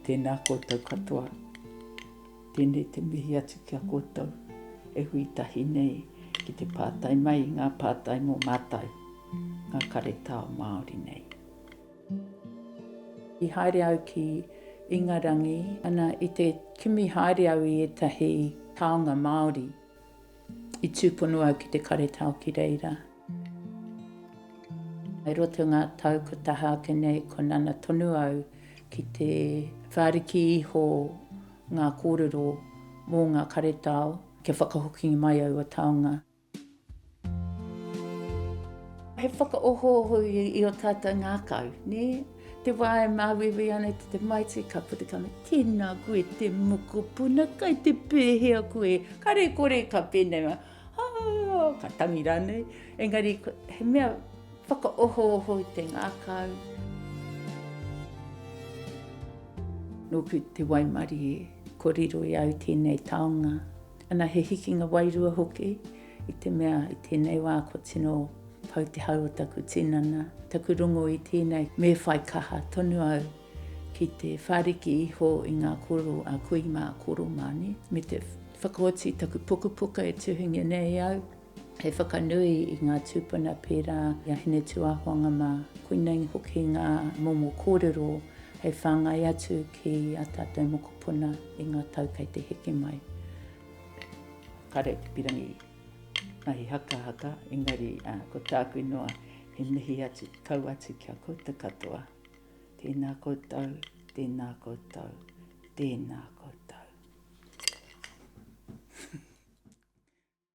Tēnā koutou katoa. Tēnei te mihi atu ki a koutou e hui tahi nei ki te pātai mai i ngā pātai mō mātou, ngā karetao Māori nei. I haere au ki Ingarangi, ana i te kimi haere au i ētahi taonga Māori. I tūpono au ki te karetao ki reira. I roto i ngā tau kua taha ake nei, kua nana tonu au ki te whāriki iho ngā kōrero mō ngā karetao kia whakahokingia mai aua taonga. He whakaohooho i ō tātou ngākau, nē? Te wā e māuiui ana i te tamaiti, ka puta ka mea, Tēnā koe te mokopuna, kai te pēhea koe? Kare kore ka pēnei mai, ah, ka tangi rānei. Engari, he mea whakaohooho i te ngākau. Nōku te waimarie, kua riro i a au tēnei taonga. Ana he hikinga wairua hoki, i te mea i tēnei wā kua tino pau te hau o taku tinana, taku rongo i tēnei, me whai kaha tonu au ki te whāriki iho i ngā kōrero a kui mā, koro mā, nē, me te whakaoti i taku pukapuka e tuhingia nei au, hei whakanui i ngā tūpuna pērā i a Hinetūāhuanga mā. Koinei hoki ngā momo kōrero hei whāngai atu ki ā tātou mokopuna i ngā tau kei te heke mai. Kare te pirangi mahi hakahaka, engari ko tāku noa he mihi atu, kau atu ki a koutou katoa. Tēnā koutou, tēnā koutou, tēnā koutou.